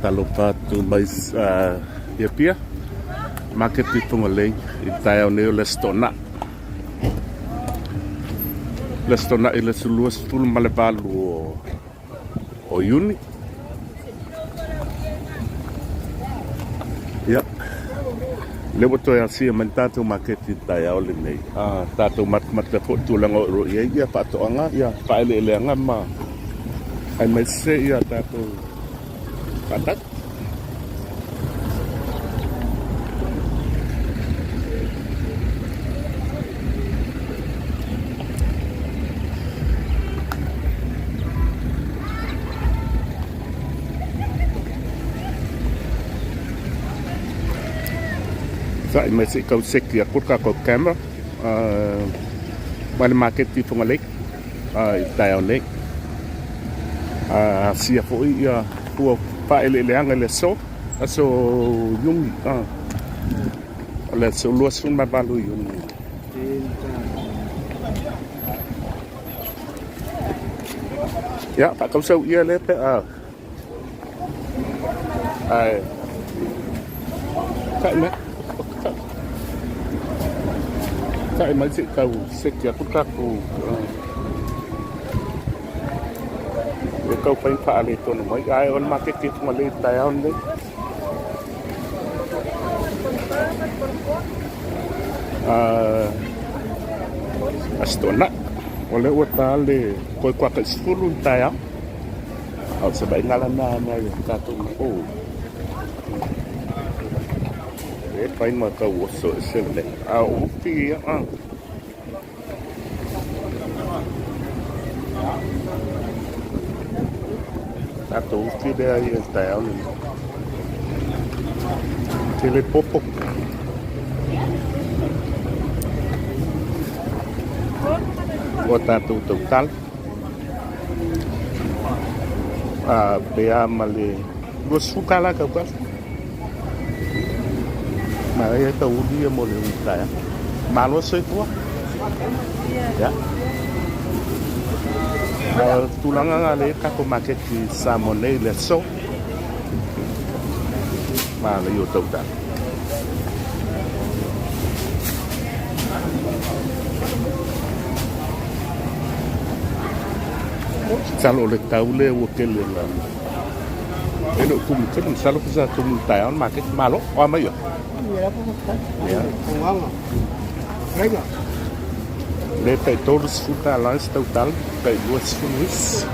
Faatalofa atu mai i Apia, maketi i Fugalei i le taeao nei o le Aso Toonai. Le Aso Toonai le aso 28 o Iuni. Ia, lea ua toe asia mai le tatou maketi i le taeao lenei. Tatou matamata foi i le tulaga o lo o i ai ia faatoaga, ia faaeleeleaga ma aemaise ia tatou faatau. Sa'i mai se i tau seki atu le tatou camera mai le maketi i Fugalei i le taeao nei. Asia foi ia fua faaeleeleaga i le aso, aso Iuni, o le aso 28 Iuni. Ia, faatausau ia lea pe a. Ae. Sa'i mai. Sa'i mai se i tau seki atu tatou. E tau fai faaletonu mai. Ae o le maketi e Fugalei i le taeao lenei. Aso Toonai. O lea ua ta le toe kuata i 10 i le taeao. A o se vaaiga lena nai o tatou o. E fai ma tau oso ese le. A o ufi ia. Tatou ufi lea i le taeao lenei. Tele popo. Ua tatou tautala. A pe a ma le $20 tautala. Manaia tau uli ia mo le uli taeao. Malo soifua. Ya. O tulaga na lea tatou maketi i Samoa nei i le aso. Manaia o tautala. Masalo o le tau lea ua tele na e le o tumu tele, masalo pe sa tumu i le taeao le maketi. Malo, o a mai ia? Ia. Le tai $30 se tautala, tai 20 isi.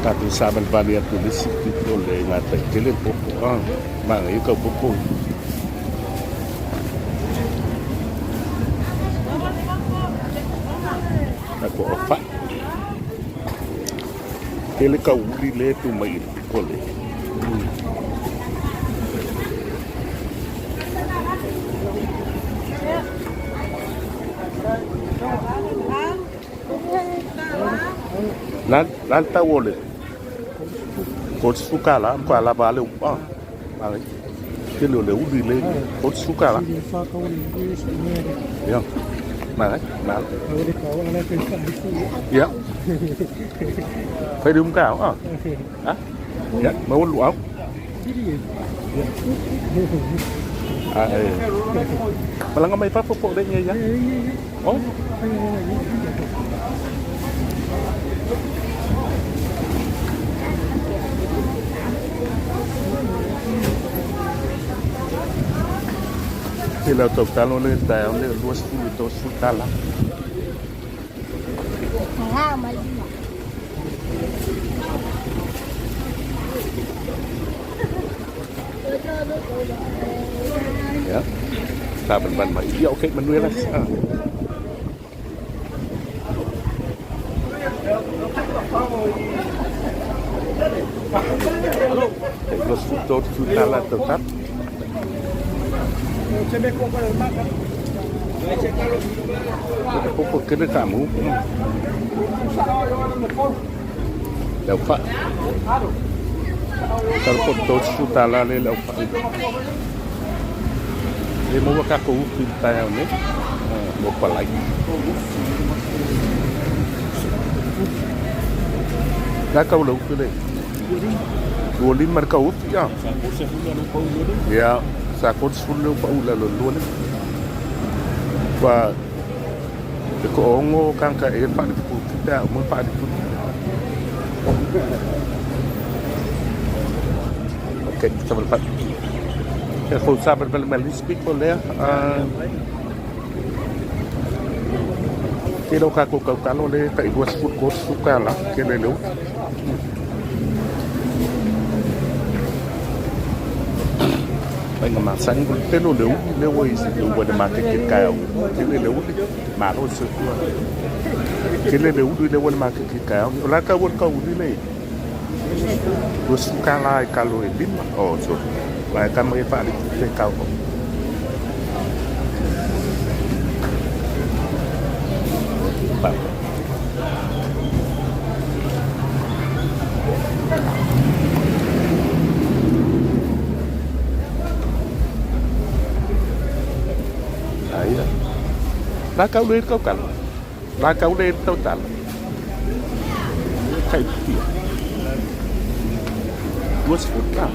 Tatou savalivali atu i le isi pito le gatai tele le popo. Ah, manaia tau popo. Tatou ofa. Tele tau uli le tu mai i le pito le. La la tau o le $30 ma lava le upa. Tele o le uli le $30. Ia. Mai, mai. Ia. Fai le umka ah. Ha? Ya, mau lu au. Ai. Malanga mai fafo po le ia. Oh. Tele o tautalo le taeao le 20 $30. Ya. Savalivali mai. Ia okay manuia la. Ah. Tai $23 tautalo. Popo tele tamu. Le au fai. Talo po $30 le le au fai. E maua tatou ufi i le taeao nei mo palai. La kau le ufi le. Lua lima le kau ufi a. Ia, sa kol sefulu le pau la lo lua lima. Wa e ko ongo kanka e fa le pu te a mo fa le pu. Okay, sa fa. E ko sa pa le malis piko le. Ah. Tele o kākou kaukalo le tai 20 $30 tele le utu. Faiga masani ko le tele o le uli lea ua i ua le maketi i le taeao. Tele le uli, malo le soifua. Tele le uli lea ua i le maketi i le taeao. O le a tau o le tau uli lea i $20 i kalo e lima. Oh, sorry. Vai ka mai whaariki te kau. Pa. Aia. Nā kau le kau kala. Nā kau le tau tala. Kai pia. 20 la.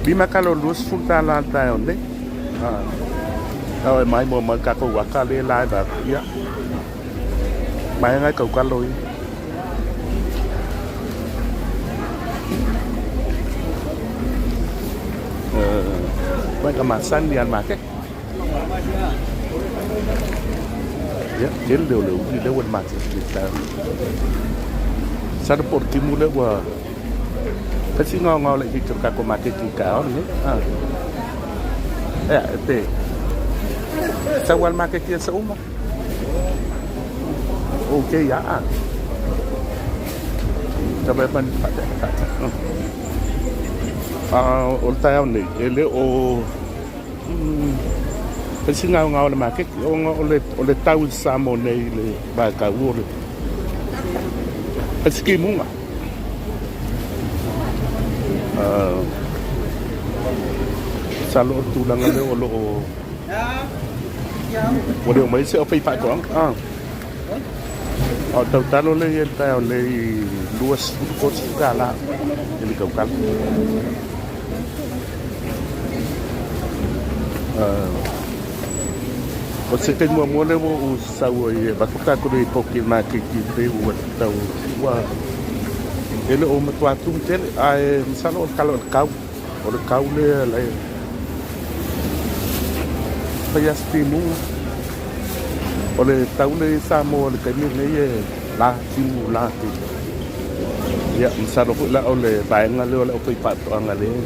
Lima kalo 20 tala tae o nei. Ah. Tau e mai mo mai kako waka le lai ba. Ia. Mai ngai kau kalo i. Mai ka masan ni an ma ke. Ia, tele leo le uli leo ua mate le tau. Sa po timu le ua kasi ngao ngao le ki ka ko mate ki ka o ne. Ah. Ia, e te. Sa wal mate ki sa uma. Okay, ya. Ah. Ka ba pan pa ta. Ah, o le taeao nei, e le o Fai si gaogao o le maketi ona o le o le tau i Samoa nei i le vaitau o le fai si kimuga. Masalo o le tulaga lea o lo o ua le omai se aufaifaatoaga. A o le tautalo lea i ai le taeao nei i $20 $30 i le tautalo. O se taimi muamua lea ua ou sau ai e avatu tatou nei poke maketi pei ua tau ua e le o matua tumu tele ae masalo o le kala o le kau o le kau lea le fai lava si timuga o le tau lea i Samoa i le taimi lenei e la timu la timu. Ia, masalo foi la o le vaega lea o le aufaifaatoaga lea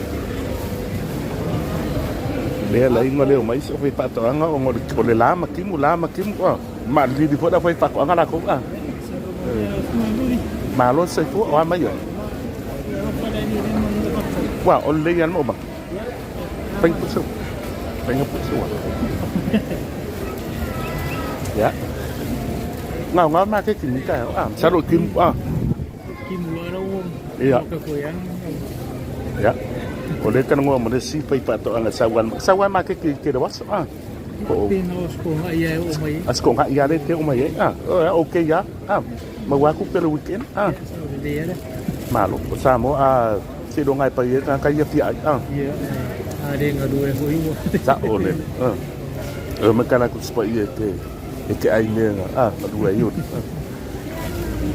lea la inga lea o mai se aufaifaatoaga ona o le la ma timu la ma timu a maalilili foi le aufaifaatoaga latou a malo le soifua o a mai ai ua o lelei lava le maumau faiga pusa faiga pusa ia Ngao ngao maketi ni taeao a masalo o timu a. Timu loa lau Ia. ka koe a. Ia. O le talanoa ma le isi faifaatoaga sau lava sau lava maketi i tele o aso a. Po o Pena o sikoga ia e oo mai ai. A sikoga ia le te oo mai ai a. Okay a. A maua atu pea le weekend a. Sao lelei a le. Malo. O Samoa a seiloga e pai ai tagata ia fia ai a. Ia, a le galue foi ua. Sao le. A. E mai kana ku te e te e te ai mea a galue ai oli.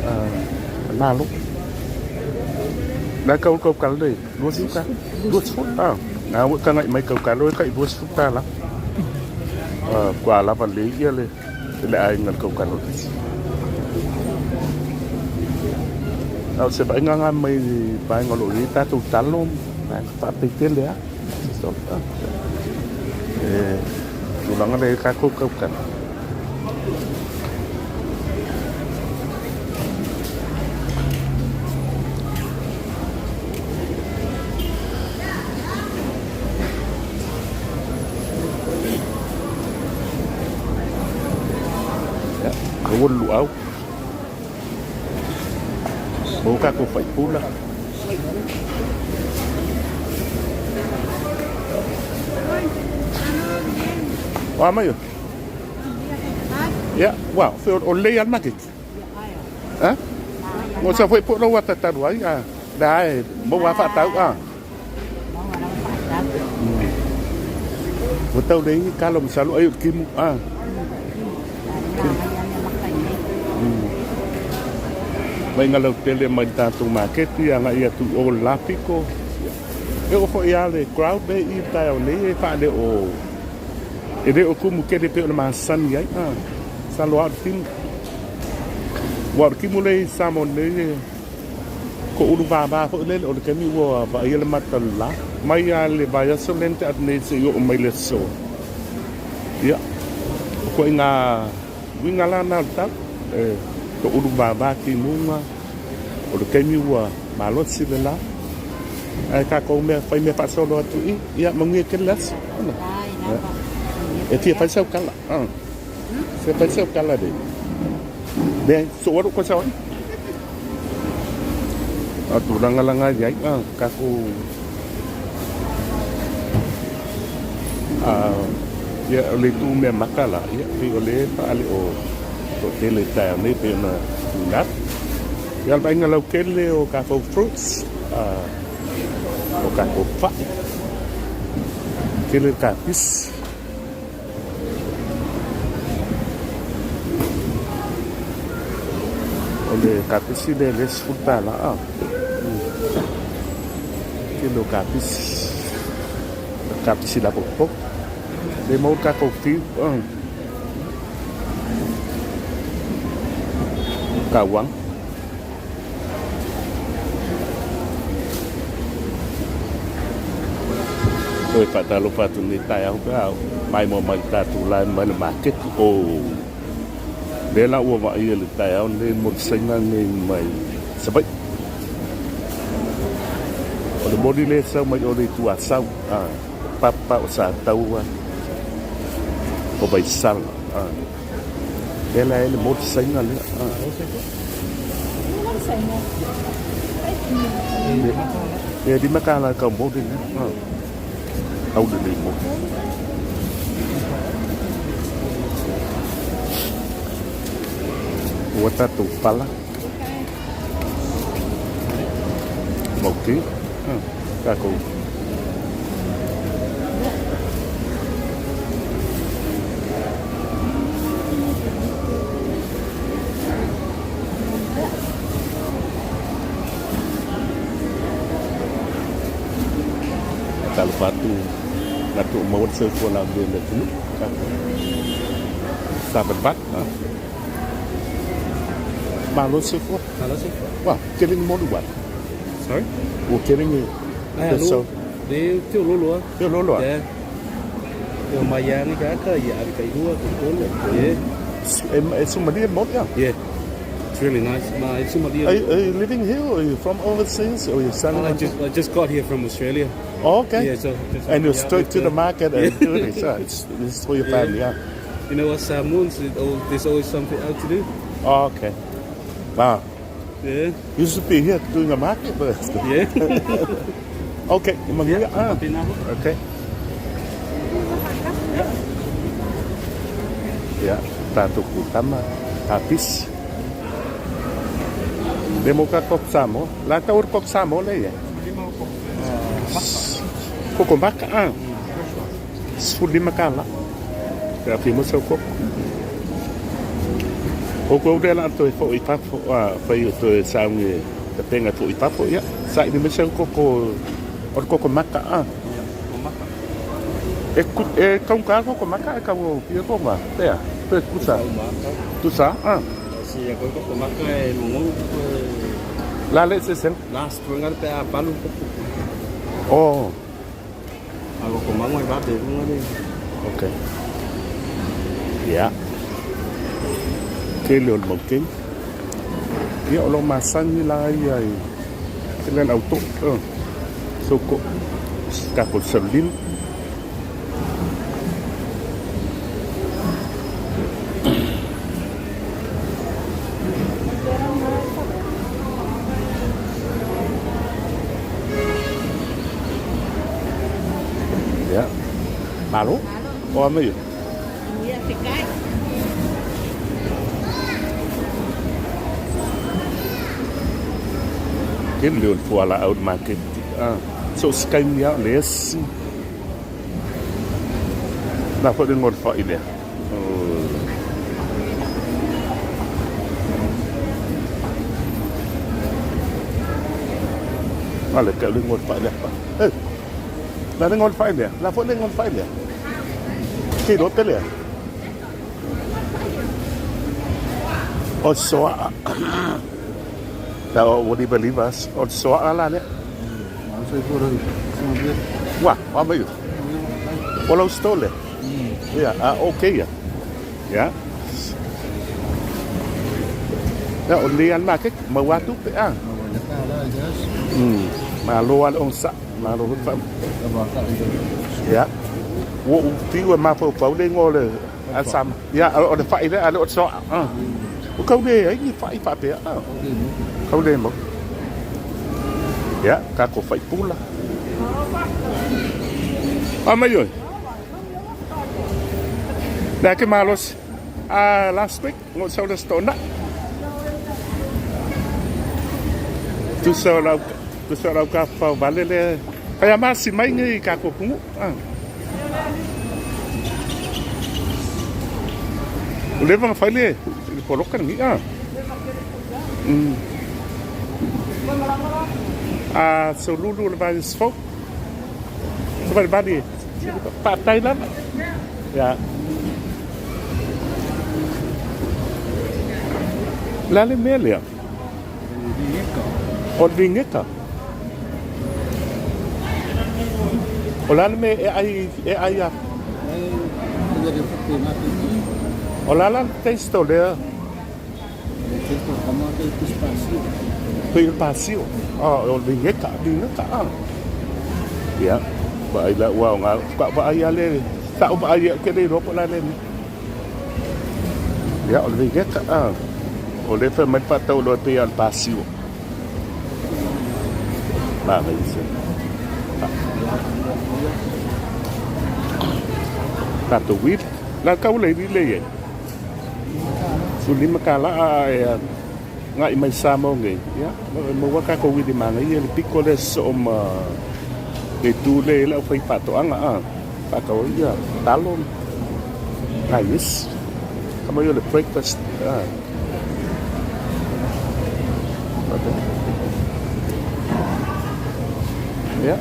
A malo. Na kau kau kala le 20 ka. 20 a. Na ua kangai mai kau kalo e kai 20 tala. A kua lava le ia le le aiga le kau kalo. A o se vaaiga nga mai vaega o lo o i ai tatou talo vaega faapeitele lava. E tulaga lea i tatou tautala. Ia, aua le luau. O tatou faipula. O a mai o? Ia, ua, fe o lelei lava le maketi? Ha? Mo sa foi po lo wa tatalu ai a la e mo wa fa tau a. Ua tau le kalo masalo ai o kimu a. Mai ngā lau tele mai tātou maketi a ngā ia tu o lapiko. E o foi a le crowd le i tae o nei e whaale o e le o kumu kere pe o le masani ai. Ah, sa loa o timu. Ua o le timu le i Samoa nei e ko ulu vava foi lele o le taimi ua vaaia le mata la mai a le vaiaso lea na tea atu nei seia oo mai le aso. Ia, o koiga uiga la na o le tau, e toulu vava timuga o le taimi ua malosi le la. Ae tatou mea fai mea faasolo atu i, ia manuia tele le aso. E fia fai sau tala. Fia fai sau tala le. Leai, soo alu koe sau ai. A tulaga laga i ai a tatou a ia o le itu mea maka la ia pei o le faale o toatele i taeao nei pei ona tuuina atu. Ia o le vaaiga lautele o tatou fruits a o tatou fai, tele le kapisi. O le kapisi lea le $10 a. Tele o kapisi. Kapisi lapopopo. Le maua le tatou fiu. Tauaga. Toe faatalofa atu nei taeao pe a maimoa mai le tatou lae mai le maketi. Oh, lea la ua vaaia le taeao nei mo le saina nei mai Savaii. O le moli lea e sau mai o le itu Asau, ah, o Papa, o Sataua, o Vaisala. Ah. Lea la e le moli saina lea. Ah. E $5 kau moli lea. Ah. Au lelei moli. Ua tatou pala. Mauti. Ah. Tatou. Talofa atu na tuu maua le soifua laulelei o le atunuu. Savalivali. Malo le soifua. Malo le soifua. Ua tele ni moli ua. Sorry? Ua tele ni. Ai, So, Le te ololo a. Te ololo a. Yeah. Te o mai angi ka ka ia avi kai hua ko kolo. Yeah. E sumalia moli a. Yeah. It's really nice. Ma it's sumalia. Are you living here or are you from overseas or you selling? I just got here from Australia. Oh, okay. Yeah, so just and you're yeah, straight to the market and yeah. doing it. So it's for your Yeah. family, yeah. You know what, Samoans, there's always something out to do. Oh, okay. Wow. Yeah. You should be here doing a market first. Yeah. Okay. Yeah. Ah. Okay. Ya, tatou kutama tapis. Le mo ka kok samo. La ta ur kok samo le ye. Koko maka ah. 15 kala. Pe afi mo sau koko. O ko ure la toe fo i fafo a fai o toe saungi te penga fo i fafo ia. Sa i me sau koko o le koko maka ah. E ku e kau ka koko maka e kau o pia konga. Pea. Pe kusa. Tusa ah. Si ko ko maka e mongo ko La le se sen. last tuanga pe a palu ko. Oh, A ko mango e ba be unga le. Okay. Ia. Tele o le mautini. Ia o lo masani la ia i tele le auto. So ko tatou saulima. Ia. Malo? O a mai. Ia te kai. Tele o le fualaau i le maketi. So o se taimi lava o le esi. La foi le igoa o le fai lea. A le tau le igoa o le fai lea. Hey. La le igoa o le fai lea. La foi le igoa o le fai lea. Ke iloa pe lea. O soa. La o liva liva. O soa la lea. Wa, wa mai. O lau store. Ia, a okay ia. Ia. Ia, o lenei lava le maketi, maua atu pe a. Malo lava le onosai, malo foi le faa. Ia. Ua ou fiu e mafaufau le igoa o le a Samoa. Ia, o le fai lea, a le o le soa. Ua tau leai ni fai faapea. Tau le maua. Ia, tatou fai pula. A mai oi. Lea ke malosi. Ah, last week, ngo sau le stona. Tusa o lau, tusa o lau ka fau vale le. Kai a masi mai ngi ka ko pungu. Ah. O leva na fai le, le poloka ngi ah. Ah, so lulu le vai sfo. So vai vale. Faafetai lava. Ia. O le a le mea lea? O le vingeka. O le a le mea e ai, e ai a? O le a la le taste o lea? Pei o le pasio. Oh, o le vingeka, vingeka, ah. Ia, vaai la ua aoga, faatoa vaai lava le, sa ou vaai ou te le iloa po o le a le mea. Ia, o le vingeka, ah. O lea e fai mai le faataualoa e pei lava o le pasio. Manaia se. Tatou uili. La kau le uili lea i ai. 15 tala a e agai mai Samoa nei, ia, e maua tatou uili manaia le pito lea sosoo ma le itu lea i ai le aufaifaatoaga a, faatau ai ia talo nai isi. Kama ia o le breakfast a. Ia.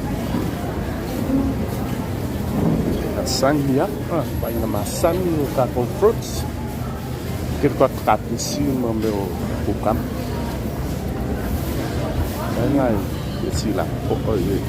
Masani ia, paina masani o tatou fruits. Ke ka kapisi ma mea o kukama. Ai ngai e sila o oi e.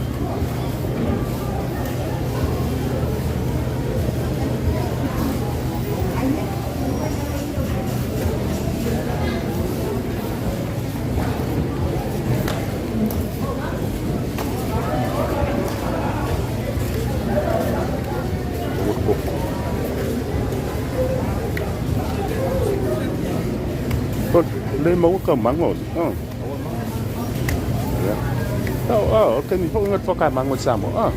Le maua ka mango. Oh. Yeah. Oh, oh, okay, mi foʻi ngā ka mango i Samoa. Ah.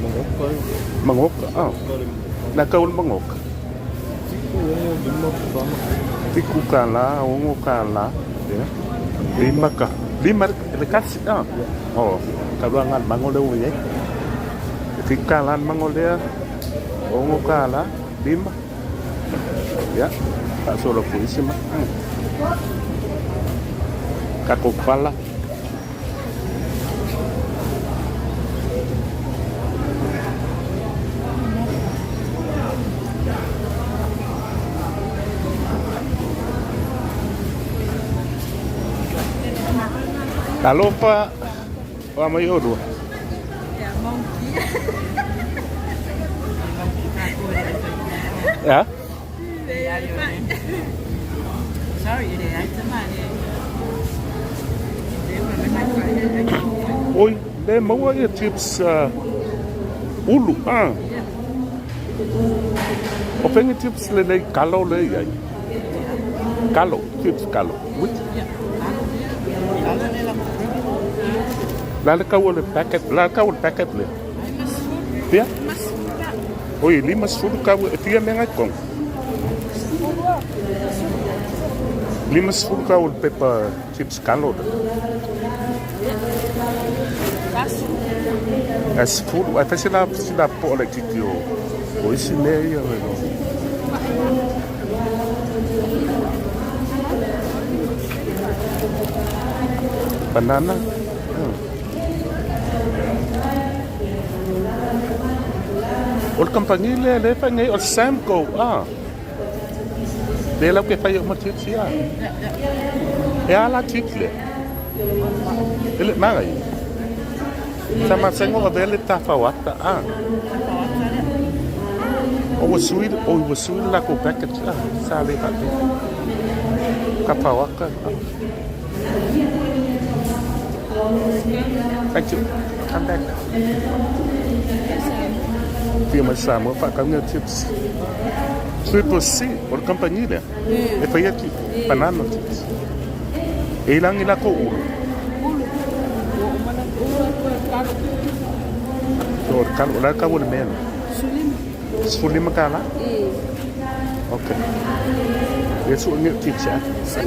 Mangoka. Mangoka, ah. Na kau le mangoka. Fiku ono lima fama. Fiku ka la, ono ka la. Yeah. Lima ka. Lima le kasi, ah. Oh, ka rua ngā mango le ua iai. E fiku ka la mango lea, ono ka la, lima. Ia, faasolo puisi ma. Tatou pala. Talofa, wa mai olua. Ia? Oi, le maua ia chips ulu, ah. O fenga chips lenei kalo le iai. Kalo, chips kalo. Which? La le kau o le packet, la le kau o le packet le. Fia? Oi, 50 kau e fia mea ngai kong. 50 kau o le pepa chips kalo le. Ae 10, ae fai se la sila po'o laitiiti o o isi mea ia o lo. Banana. O le kamupani lea lea e fai nei o le Samco a. Lea lau ke fai o ma chips ia. E a la chips lea. E le manga ia. Sa masani o avea le tafauata a. O ua sui, o ua sui le latou package a. Sa le faapea. Tafauata a. Thank you. Come back. Fia mai Samoa whaakau ngā chips. Triple C, o le company lea. E whai atu, banana chips. E ilangi la ko ulu. Ulu. Ua uma na ulu atu e kalo. So, o le kalo, o le kau o le mea. Sulima. 15 tala? Ok. Ia sua ni chips a.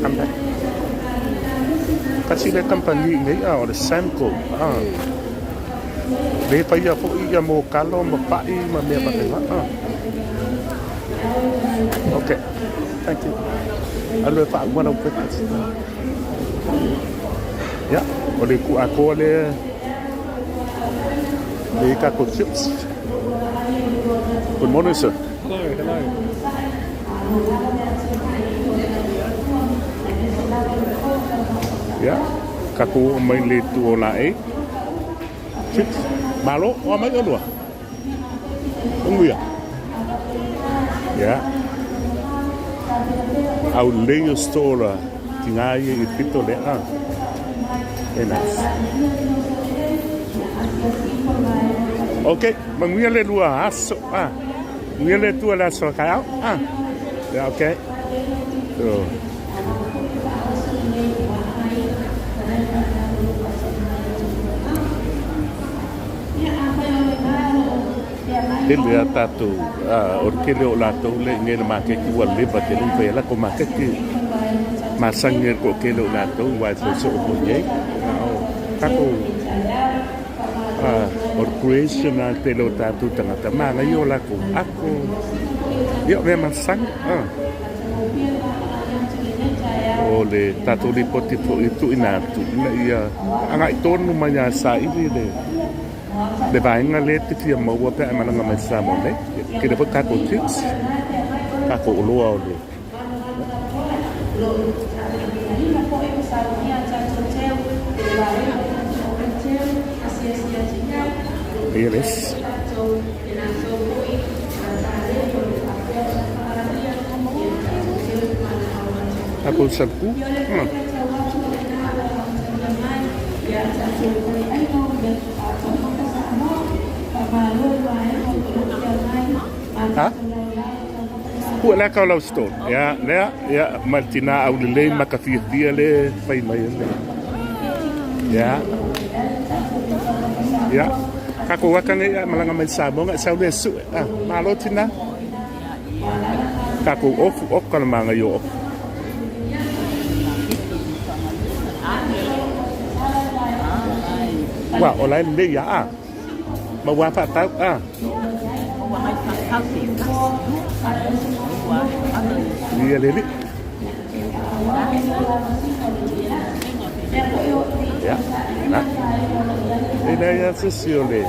Come back. Kasi le company nei a o le Samco. Ah. Le whaia fo'i ia mō kalo, ma pa'i, ma mea faapena. Ah. Ok. Thank you. Alu e whauma lau breakfast. Ia, o le kuakoa lea le kako chips. Good morning, sir. Hello, hello. Ia, kako o mai le tu o la e. Chips. Malo, o mai olua. Unguia. Ia. Au lei o store ki ngā ia i pito le a. Very nice. Ok, manuia le lua aso. Ah. Manuia le tua le aso kai au. Ah. Yeah, okay. So. Tele a tātou, o le tele o latou le i nei le maketi ua leva tele ona fai ai latou maketi masani ai le toatele o latou aua e fai soo foi i ai. A o tatou, o le creation lava le tele o tatou tagata, manaia o latou ato, ia o mea masani. O le tatou lipoti foi e tuuina atu ina ia agai tonu mai ia saili le le vaega lea e te fia maua pe a e malaga mai Samoa nei. Tele foi tatou tips, tatou oloa o le Ia le isi. Tatou saluku. Ha? Pua lea kau lau store. Ia, lea, ia, ma le tina au lelei ma ka fiafia le fai mai le. Ia. Ia. Kako waka nei a malanga mai Samoa ngai sau le su. Ah, malo tina. Kako ofu oka le manga yo ofu. Wa, o lai lelei ia a. Ma ua whaatau a. Ia lele. Ia, na. E lea ia se si o le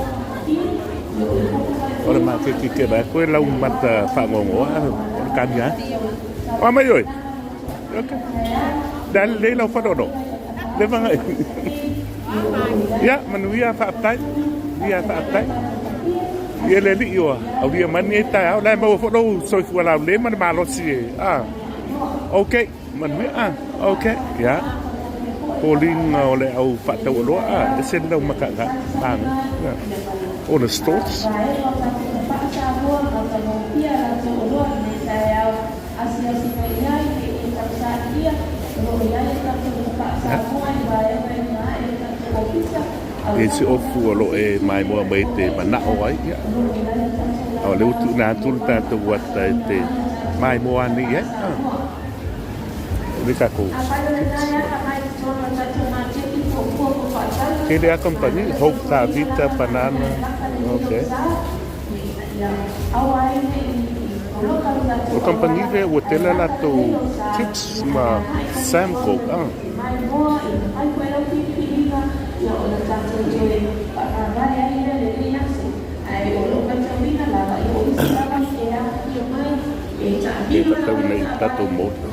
o le maketi ke mai koe lau mata whaangongoa o le kamia. O mai oi. Okay. Da le lau whanono. Le whangai. Ia, manuia whaatai. Ia whaatai. Ia le lii oa. Au ria mani e tai au. Lai maua whanau soifua lau le mana malosi e. Ah. Ok. Manuia. Ah. Ok. Ia. Foliga o le au faataualoa a ese le lau makaga maga. Ia. All the stores. Ia. E se ofu o lo e maimoa mai te manao ai. Ia. A o le ua tuuina atu le tatou ata e te maimoa ane i ai. Ah. Le tatou. Tele a company, Hope Tavita, Banana, ok. O company lea ua tele a latou chips ma Samco, ah. E whakatau nei i tatou motu.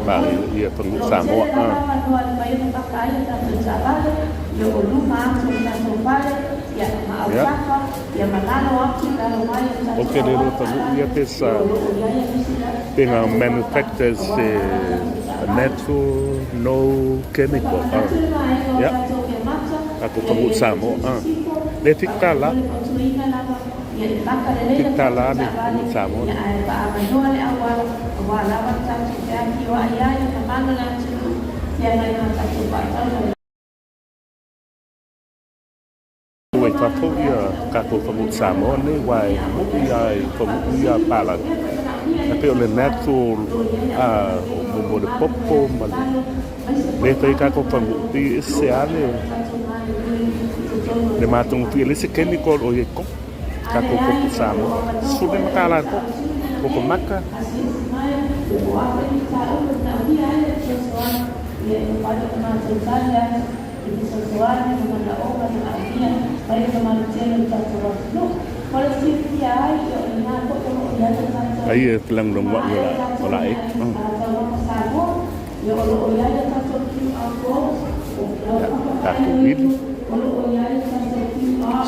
Māori ia whangu Samoa. Ia. O te rero whangu ia te sa te ngā manufacturers se natural, no chemical. Ia. Tatou whangu Samoa. Le whika la. Whika la le whangu Samoa. Ua i fafo ia tatou whangu Samoa nei wa e moʻi a e whangu ia palangi. E pei o le natural o mo le popo ma le Le fai ka ko fangu pi se ale le matongo fi le se chemical o ye ko ka ko ko samo sule makala ko ko ko maka. Ai e langolongo ai o la e. Ia, tatou vili.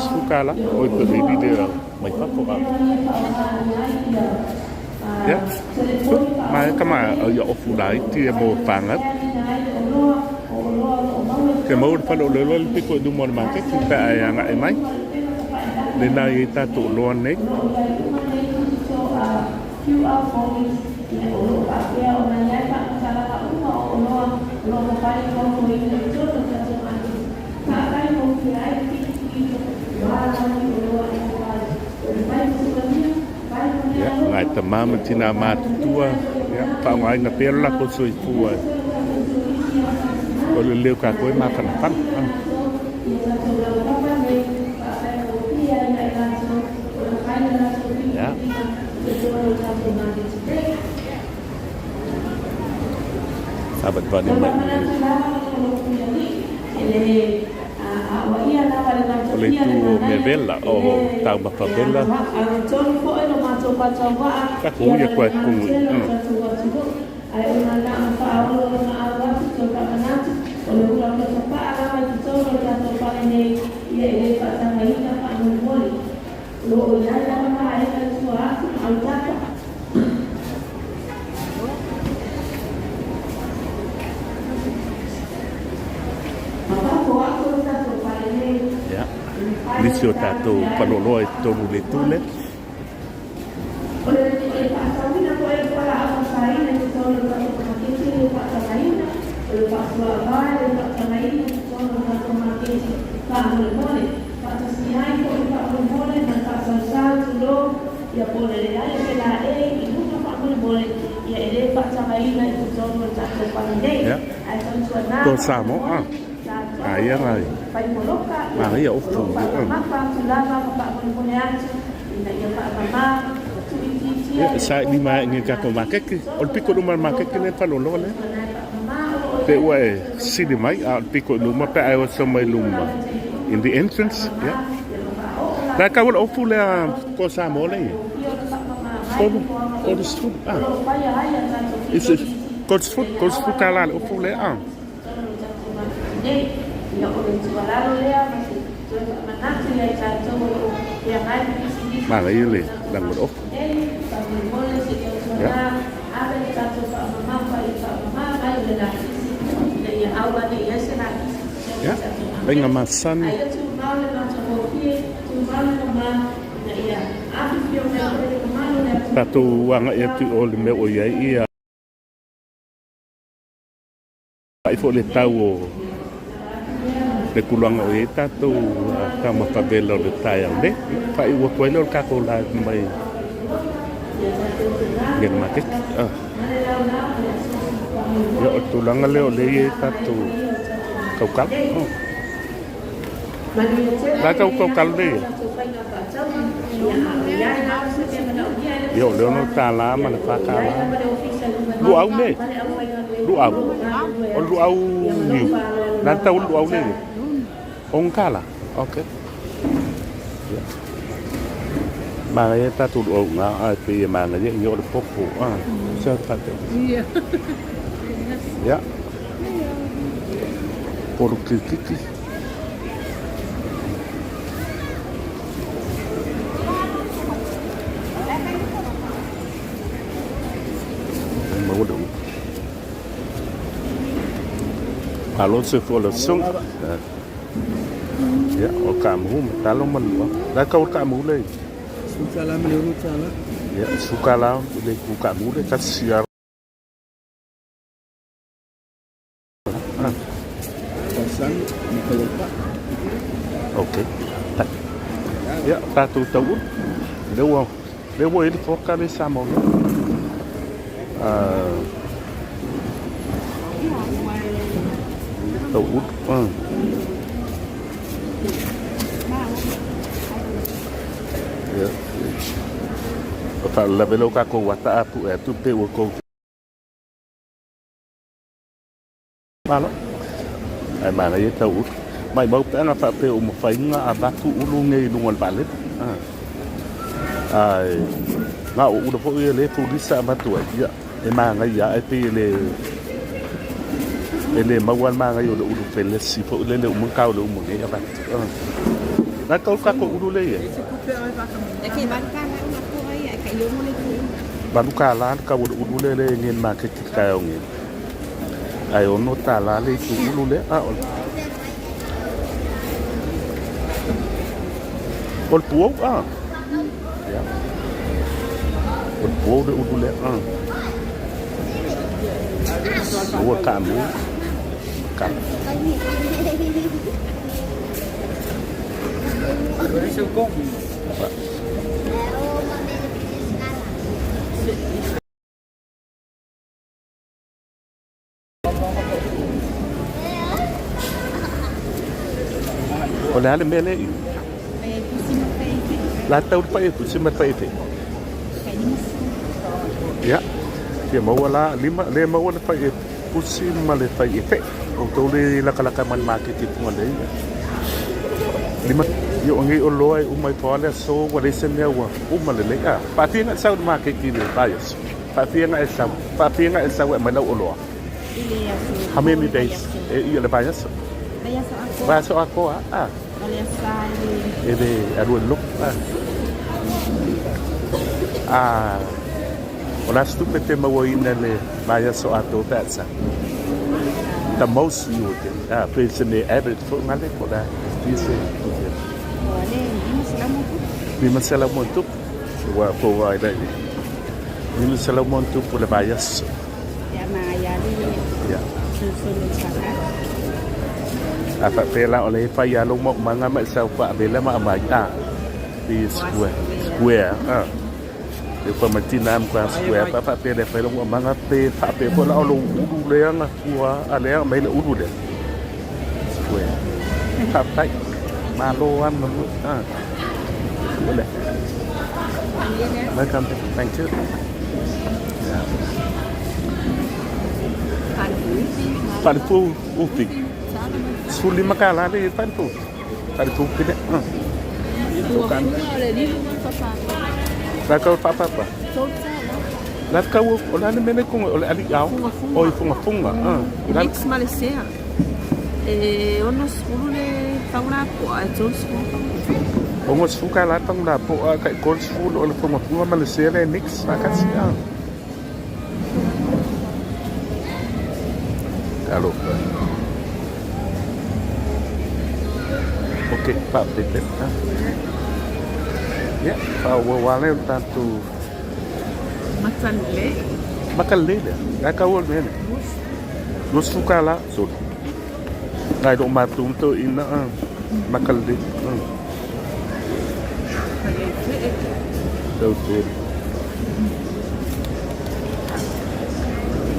Sukala, oi pe vili le mai fafo a. Ia, mai ka mai ia ofu la iti e mo whāngau. Ke mau le whale o le loa le piko i luma o le maketi pe ai anga e mai. Le nā i tātou loa nei. QR codes, ia o lo o faapea ona i ai faamatalaga uma o oloa o lo o mafai ona ofoina i totonu o tatou maketi. Faafetai mo fia ai le tilotilo o a lava ni oloa e mafai ona fai ma suania, fai ma mea Ia, alofa, ngai tamā ma ia o tinā lo o mātutua, ia, faaaogaina pea lo latou soifua o le leo kākou e mafanafana. Ia. Savatavali mai o le itu o Mevela o Taumafa Vela. Tatou ia koe kongu. Ia, nisi o tatou paloloa i totonu o le itu lea. Ia po o le leai o se laei i luga faamolemole, ia e le faatagaina i totonu o le tatou fale nei. Ia, Ae tautuana ko Samoa, faamolemole, tatou aia ngai, fai poloka, ia manaia o ofu. lo o faamamafa atu lava ma faamolemole atu ina ia faamama ma tuuitiitia Ia, le saili poloka mai ngi ma tatou lapisi i makeke. O le totonu o le piko luma o tatou le makeke poloka. lea e paloloa lea. Tautuana e faamama o lo o i Te ai ua e tatou sili mai, a o le piko i luma pe a e oso mai luma. In the entrance, ia. La kau o le ofu lea ko Samoa lea. Kolu, kolu sefulu, ah. Is it kolu sefulu, kolu sefulu tālā le ofu lea, ah. Manaia le lago o le ofu. Ia. Ia, faiga masani. Tatou agai atu i o le mea ua i ai ia Paʻi foi le tau o le tulaga o i ai tatou taumafa vela o le taeao nei. Faaiu atu ai lea o le tatou live mai le maketi. Ia, o le tulaga lea o lea e i ai tatou taukalo. La e tau taukalo lea ia. Ia, o le $6 ma le $4. Luau ne. Luau. O le luau niu. La le tau o le luau lea ia. $6. Ok. Ia. Manaia tatou luau nga a e pei e manaia ia o le popo. Ah, sa tate. Ia. Ia. Polo kikiki. Maua le upu. Malo se fua le susuga. Ia, o kaamuhu ma talo ma lua. La kau le kaamuhu le. Suka la ma le ulu tala. Ia, suka la le ku kaamuhu le tasi ya. Pasang ma ka pa. Okay. Ia, tatou tau ulu. Le ua le ua i le foka le sa mo. Ah, tau ulu. Ah. Ia. O faalavelave lea o tatou ata a pue atu pe ua tou Malo. Ae manaia tau ulu. Maimau pe ana faapea ua mafai ona avatu ulu nei i luga o le vaalele. Ae na o ulu foi ia lea e fulisa avatu ai, ia, e manaia ae pei e le e le maua le manaia o le ulu felesi foi lele uma ona tau le uma nei avatu. Na tau tatou ulu lea i ai. $8 le tau o le ulu lea e i le maketi i le taeao nei. Ae $6 le itu ulu lea. A o le O le puou a. Ia. O le puou le ulu lea. A. Ua kaamu. Ka. O le a le mea lea i? La tau le pai pusi ma pai te. Ia. Fia maua la lima le maua le pai pusi ma le pai e fe. O tau le lakalaka mai le maketi punga le ia. Lima ia o ngai o loa e uma i pa le aso ua leai se mea ua uma lelei. Ah, faafia nga sau le maketi le vaiaso. Faafia nga e sau. Faafia nga e sau e aumai lau oloa. I le aso. How many days? E ia le vaiaso. Vaiaso atoa. Vaiaso atoa, ah. O le aso sa e le. E le alu e loku, ah. Ah, o le a se tupe te mauaina i le vaiaso atoa pe a sau? The most you will get. Ah, pe se mea average foi ngale po o le a fia se tupe. O le $500. $500. Ua pou ai le $500 le vaiaso. Ia ma ia le Ia. Susulu sala. A faapea la o le e fai lava lou maumaga ma e sau faavela ma aumai a i square square a e fai mai tina ma kwa square pa faapea le fai lou maumaga pe faapea foi la o lou ulu lea na fua a lea aumai le ulu lea square faafetai malo lava ma manuia a ua lea. Welcome. Thank you. Yeah. Faalepu upi. $15 le faalepu. Faalepu upi le. La kau faapapa. La kau o la le mele konga o le ali ao. O i funga funga. Mix ma le sea. E 60 le paula poa e 30 paula. $60 paula poa kai 30 o le funga funga ma le sea le mix faakasi. Talofa. Ok, faafetai. Ia, faaauau lava lea o le tatou... Makalelei. Makalelei lea. La e taua le mea lea. $20, sorry. Nai lou matou ma toeaiina makalelei. Tau tele.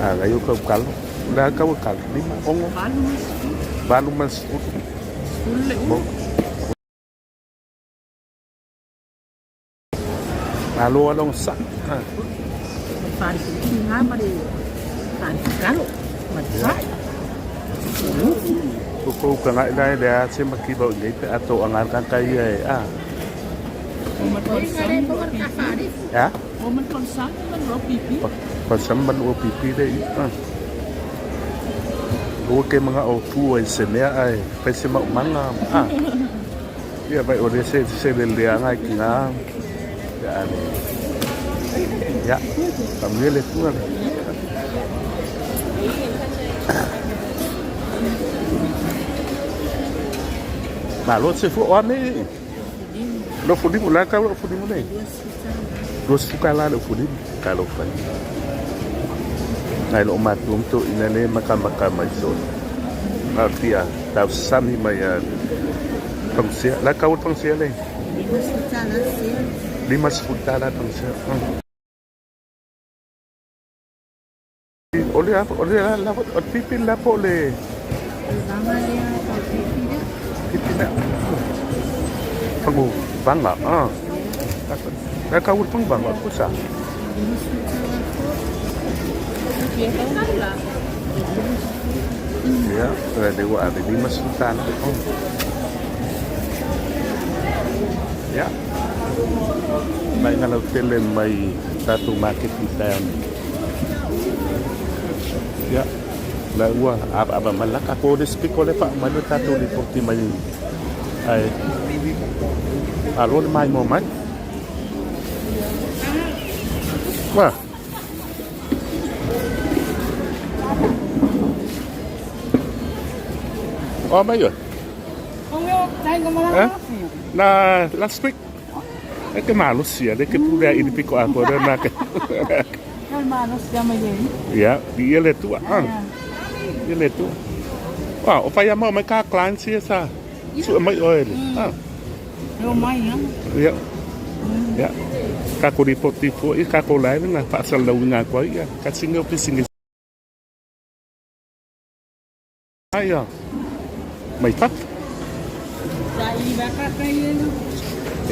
A ngai o kaukalo. Le a kau e kala? Lima, ono? Valu ma le sefulu. Sefulu le ulu. Malo a logosaʻi. Falepipi ma le falefakalo ma le fa'i. Kou ukaga i la e lea se makiva o i nei pe a toʻaga le tagata ia e a. E a? Palasami ma lua pipi le i a. Aua ke manaʻo fua i se mea ae fai se maumaga a. Ia vai o le se se le leaga i tina ia a le ia faamanuia le Atua le. Malo se fua o ane lo fulimu la ka lo fulimu nei. 20 tala le fulimu talofa ia. Nai loo matua ma toeaiina lea e matamata mai solo. Na o le fia tausami mai a Fagusea. La tau le Fagusea lea? 50 tala le Fagusea. O le o le o le pipi le la po o le Vaga lea tau pipi lea. Pipi lea. Fagu vaga. Ah. La tau le fagu vaga pusa. Ia, le ua ave 50 tala. Ia. Mai ngā lautele mai tatou maketi taeao nei. Ia, la ua avaava mai la tatou le speaker le faa mai le tatou lipoti mai ai. Malo le maimoa mai. Wa. O mai oe. Eh? Na last week. E ke malosi a le ke pule a ili piko a koe na ke. Ia, di ia le tua. Ah. Ia le tua. Ah, o whai ama mai ka clients ia sa. Su mai oe le. Ah. Leo mai ha. Ia. Ia. Ka ko ripoti fo i ka ko lai nga whaasalau nga koe ia. Ka singe o pisinge. Ia. Mai fafo.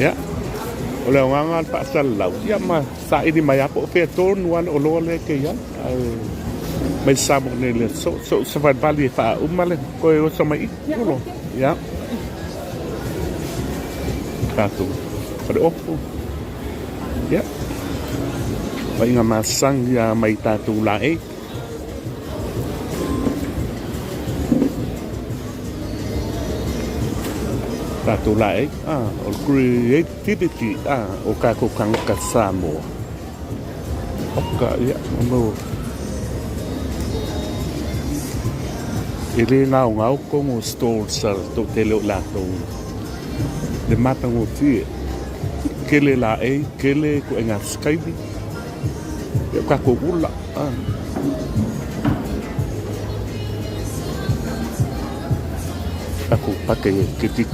Ia. O le aogaga o le faasalalau, ia ma saili mai lava po o fea tonu lava le oloa lea e te i ai. Ae mai Samoa nei le so so se valivali e faauma le toe oso mai i i. Ia. Tatou faleopo. Ia. Vaiga masani lava mai tatou laei. Tatou laei, ah, o le creativity, ah, o tatou tagata Samoa. Oka, ia, mo. E le gaogao tonu o stalls a le toatele o i latou le matagofie. Tele laei, tele ituaiga sikaili. Ia o tatou ula. Ah. Tatou pake e titi.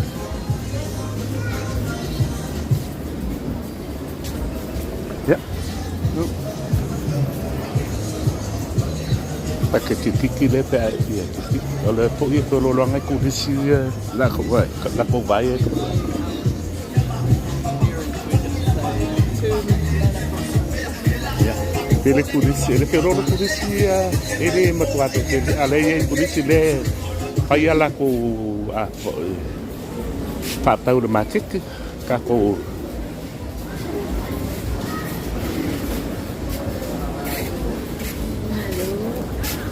Ia. Pake titiki le pe a ia titiki. O le foi e feolooloaga i kulisi la ko vai, la ko vai e. Ia, tele kulisi, e le feoloolo kulisi ia, e le matua te tele, a le ia i kulisi le fai a lakou a foi whaatau le makete, kako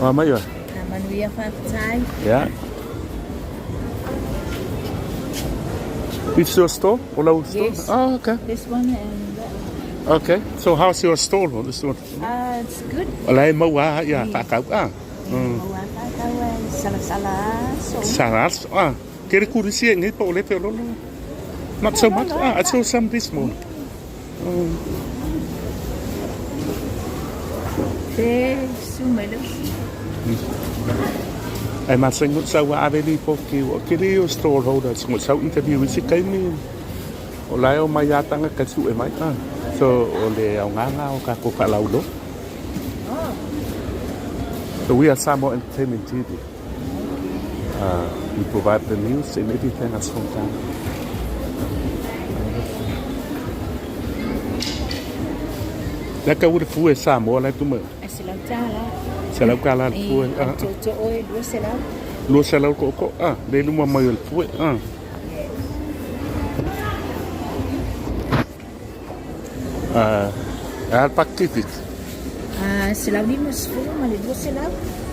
Oa mai oe. Ka manuia whakatai. Yeah. This your store? Or lau store? Yes. Oh, okay. This one and that one. Okay. So how's your stall? Or this one? It's good. O la e maua a ia whakau. Ah. Maua whakau e salasala so. Salas. Ah. Kere kurisi e ngai pa o le feololo. Not so much. Ah, I saw some this morning. Te su mai le usi. Ai ma se ngut sau ave li po ki o kiri o stall holder se ngut sau interview i se kaimi o la e o mai atanga ka su e mai ah. So o le aogaga o ka ko whalaulo. So we are Samoa Entertainment TV. We provide the news and everything that's from town. Le ka uri fue Samoa la tu me. Selau tala. Selau kala le fue. To to oe 200. 200 ko ko. Ah, le luma mai le fue. Ah. Ah, al pacific. Ah, 150 ma le 200.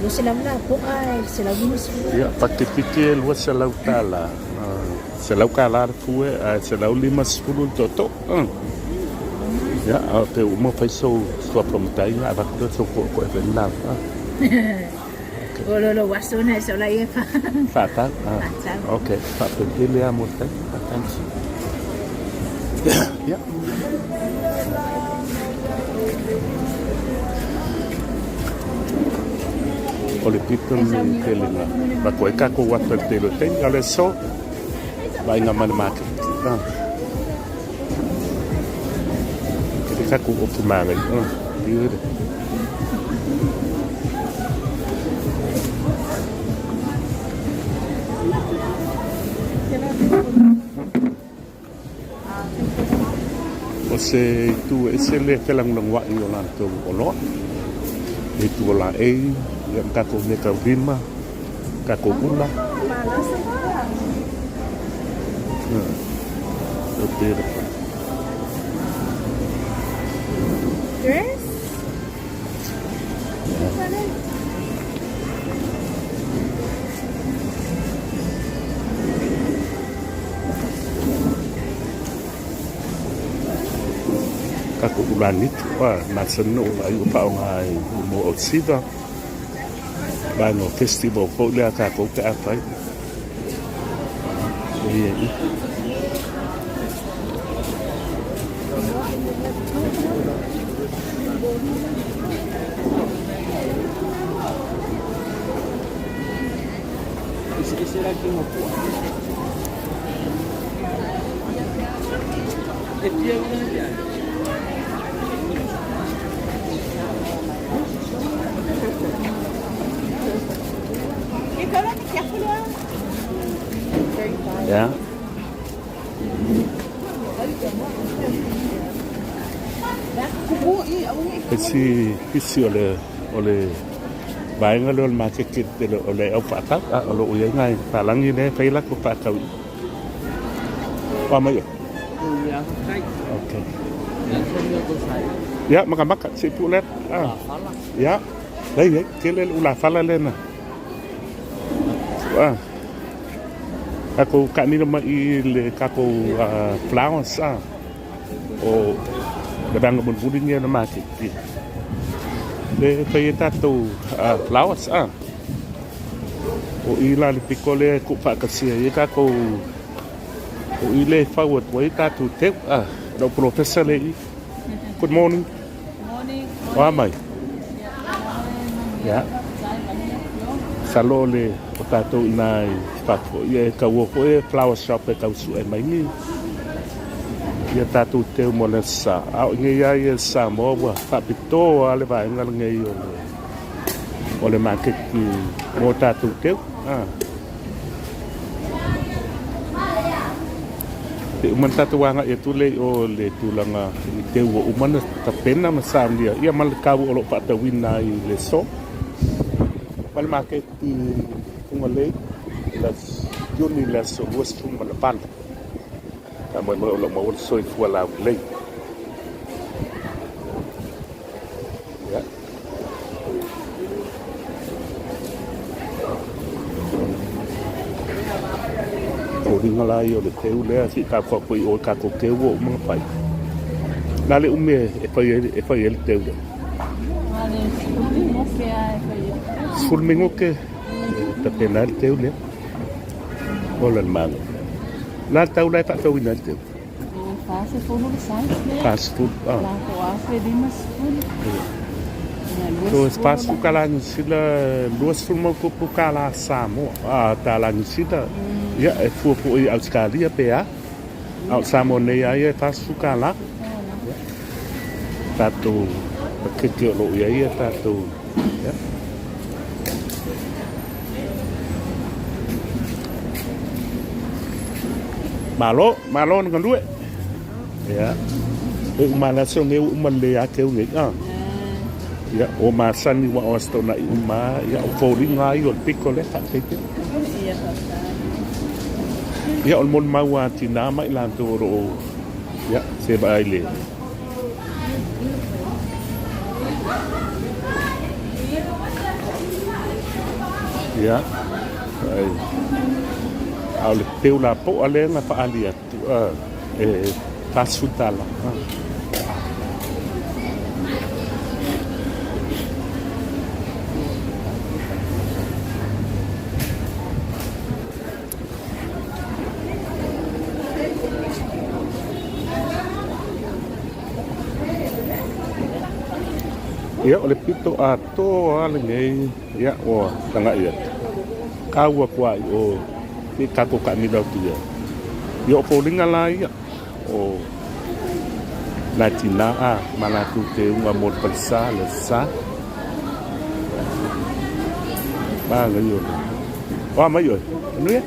200 la po'a e 150. Ia, pakipiki e 200 tala. 100 kala le fue, ae 150 le tootoo. Ia, a pe uma fai sou suafa matai na avatu lea sou koekoe fai lena. O lo lo aso na e sola ia fa. Faatau. Faatau. Okay, faapelele lava mo le taimi. Thanks. Ia. O le pito ni telenga. Ma koe kako atu le tele o taimi. A le so, vaaiga mai le market. Ah. Ke te kako o pumangai. Ah, beautiful. O se itu e ese le felagolagoaʻi o latou oloa, le itu o laei, ia ma tatou mea taulima, tatou ula. So beautiful. Dress? Tatou ulanitu a masani ona ula ai ua faaaoga ai mo ausiva vaega o festival foi lea a tatou pe a fai e ia i. Yeah. Isi isi o le o le vaega lea o le makeke tele o le au faatau a o loo iai nai palagi lea e fai latou faatau i oa mai oe. Okay. Ia makamaka se i pule atu. Ah. Ia. Lei ai tele le ulafala lea na. Ah. Tatou kaanila mai i le tatou flowers ah. O le vaega mulimuli lenei o le maketi. Le fai ai tatou flowers ah. O i la le piko lea e tuufaatasia ai tatou o i lea e fau atu ai tatou teu ah. Lou polofesa lea i i. Good morning. Morning. O a mai? Ia. Masalo o le o tatou i ina i fafo ia e taua foi e flower shop e tau sue mai ni ia tatou teu mo le aso Sa. A o inei lava ia i Samoa ua faapitoa lava le vaega lenei o le o le maketi mo tatou teu. Ah. E uma ona tatou agai atu lea i o i le tulaga i teu ua uma ona tapena ma saunia ia ma le kau o lo o faatauina ai i le aso. Ma le maketi Fugalei i le Iuni i le aso 28. Faamoemoe o lo o maua le soifua laulelei. Ia. Foliga la ia o le teu lea se i tatou i o i tatou teu ua uma ona fai. Na le umi e fai ai e fai ai le teu lea. Na le 10 minute a e fai ai. 10 minute e tapena ai le teu lea. Ola le malo. La le tau la e faatauina ai le teu. 40 le size lea. 40, ah. La ko 1050. So, 40 kala Niu Sila, 20 mau tupu kala Samoa, ah, tala Niu Sila. Ia, e fua foi i Ausetalia pe a. A o Samoa nei a ia e 40 kala. Ia. Tatou paketi o lo o i ai ia tatou, ia. Malo, malo na galue. Ia. E uma la so nge uma le a ke nge a. Ia, o masani wa o stona i uma, ia o foliga ai o le piko le fa te te. Ia o le molimau a tinā ma i latou o lo o, ia, se vaai le. Ia, ai. A o le peu lapoa lea na faaali atu, e $40. Ia, o le pito atoa lava lenei, ia, ua tagai atu. Kau atu lava i o i tatou taamilo atu i ai. Ia, o foliga la ia, o nai tina a ma latou teuga mo le falesa, le sa. Manaia o le... O a mai oe? Manuia?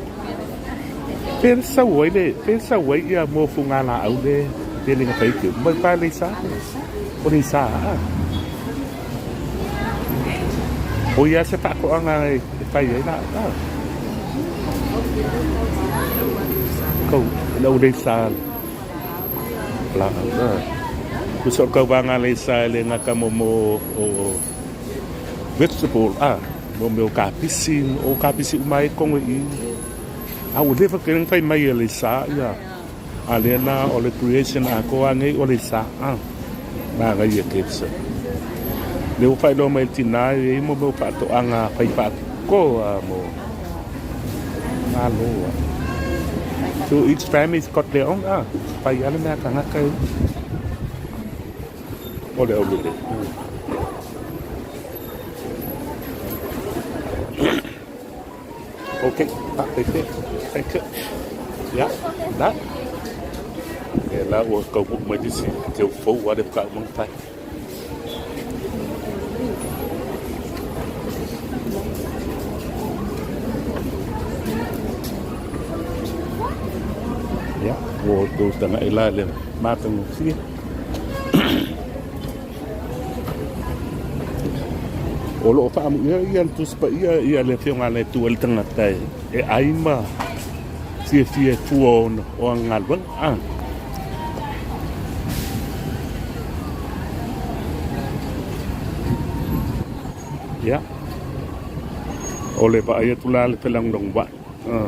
Pea le sau ai le, pea le sau ai ia mo fugalaau le le le fai te. Mai pa le sa. O le sa. O ia se faatoaga e fai ai la. Kau lau le sa. La. Tusa o kauvaga le sa le ngata mo mo o vegetable a mo mea o kapisi o kapisi uma ai kongo i a ua leva tele ona fai mai e le sa ia a lea la o le creation atoa nei o le sa a manaia kesa lea ua faailoa mai e le tina e i ai mo mea o faatoaga fai faapitoa mo malo a so each family's got their own a fai lava le mea a tagata e o le aulelei. Okay, faafetai pea. Thank you. Ia, la. E la ua taunuu mai le isi teu fou lava le faatoa uma ona fai. Ia, ua outou tagai la i le matagofie. O lo o faamuia ia le Tusi Paia ia le Afioga a le Atua i le tagata e ai ma fiafia e fua o ana galuega. A. Ia. O le vaai atu la le felagolagomai. A.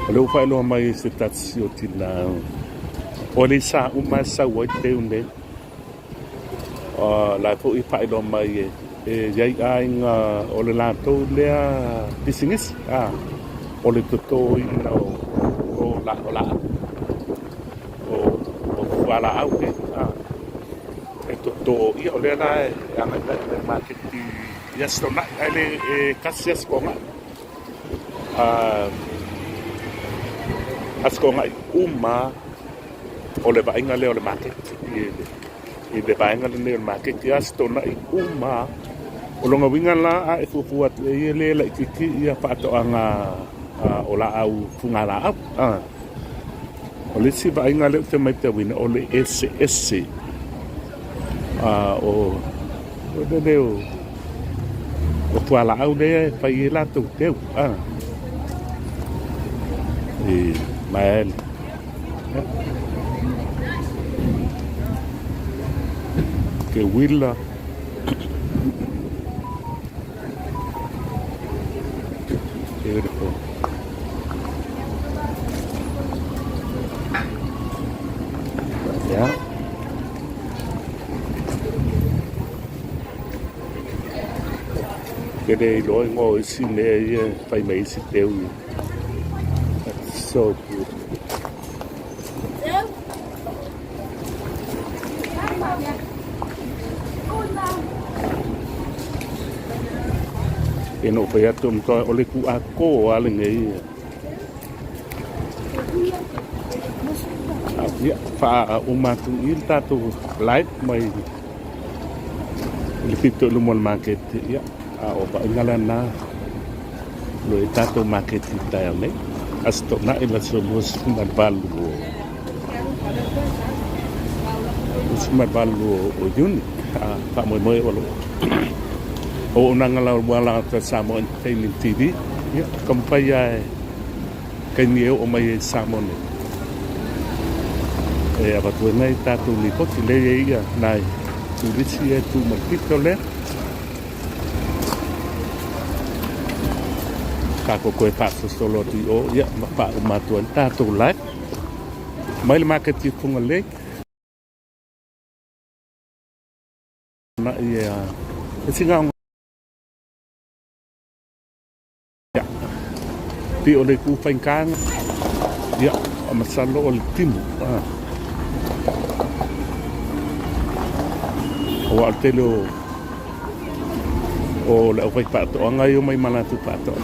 O lea ua faailoa mai e se tasi o tina o le sa uma e sau ai teu nei. O la foi e faailoa mai e e iai aiga o le latou lea pisinisi a o le totoina o o laau o fualaau nei a e toto ia o lea la e agai mai i le maketi i Aso Toonai ae le e tasi Aso Toonai a Aso Toonai uma o le vaaiga lea o le maketi i le vaega lenei o le maketi Aso Toonai uma. O lona uiga la a e fuafua atu i ai e le laitiiti ia faatoaga o laau fugalaau. O le isi vaaiga lea ou te matauina o le eseese o le o fualaau lea e fai ai latou teu i maele. Ke uila. Beautiful. Yeah. Ke le iloa ingoa o isi mea ia e fai mai isi teu ia. That's so beautiful. E no fai atu o le ku a ko a lenei ia. Ia, faauma atu i le tatou live mai. I le pito i luma o le maketi, ia, a o vaaiga lena o lo o i tatou maketi i le taeao nei, Aso Toonai le aso 28 o 28 o Iuni, a faamoemoe o lo o auaunaga lauala atu a Samoa Entertainment TV, ia, taumafai lava e taimi e oo mai ai i Samoa nei e avatu ai nai tatou lipoti lea e i ai nai turisi ia e tu ma le pito lea. Tatou toe faasolosolo atu i o, ia, ma faauma atu ai le tatou live mai le maketi o Fugalei. Na ia e singa Ia, pei o le itu faigata, ia, masalo o le timu. Aua o le tele o o le aufaifaatoaga e omai ma latou faatoaga,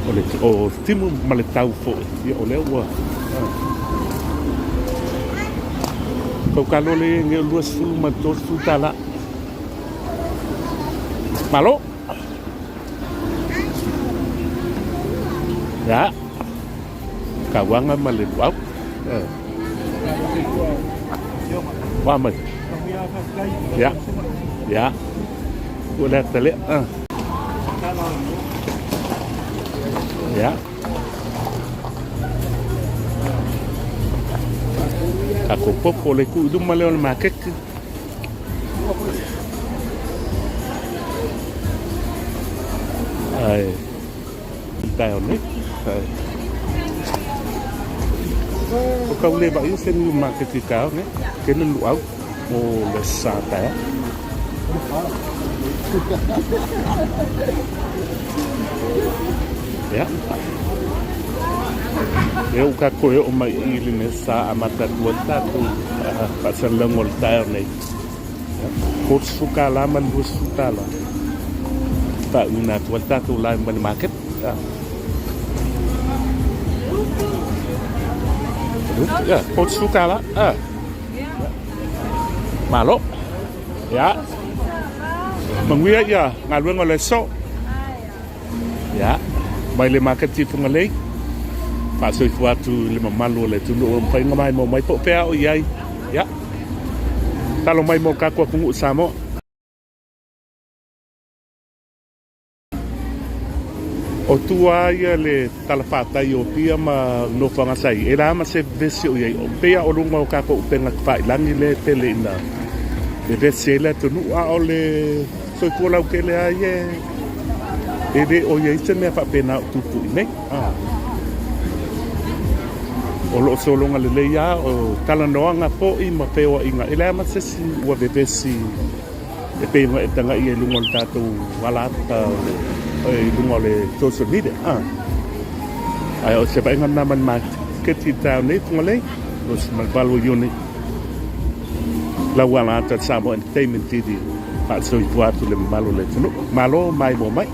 o le o timu ma le tau foi, ia o lea ua Tau le e 20 ma 30 tala. Malo. Ya. Kauaga ma le luau. Eh. Wa mai. Ya. Ya. Ua le ata lea. Ah. Ya. Tatou popo le ku i luma lea o le maketi. Ae taeao nei. Ae o kau le vaai se niu maketi taeao nei. Tele luau mo le sa taeao. Ia. Lea ua tatou e oo mai i le mea sa amata atu ai le tatou faasalalauga o le taeao nei. $30 ma le $20 faauiina atu ai le tatou live money market. Ia, $40. Malo. Ia. Manuia ia galuega o le aso. Ia, mai le maketi i Fugalei, faasoifua atu i le mamalu o le atunuu o mafai ona maimoa mai po o fea o i ai. Ia, talo mai mo le tatou atunuu o Samoa. O tua ia le talafatai o Apia ma nofoaga sa i ai, e la ma se vevesi o i ai. O pei lava o luga o tatou upega tafailagi lea e tele ina vevesi ai le atunuu, a o le soifua lautele lava ia e le o i ai se mea faapena o tupu i inei. O lo o sologa lelei lava o talanoaga foi ma feoaiga, e leai ma se isi ua vevesi e pei ona e tagai i luga o le tatou ala ata i luga o le social media. Ae o se vaaiga lena mai le maketi i le taeao nei Fugalei, 28 o Iuni, lau ala ata Samoa Entertainment TV, faasoifua atu i le mamalu o le atunuu. Malo maimoa mai.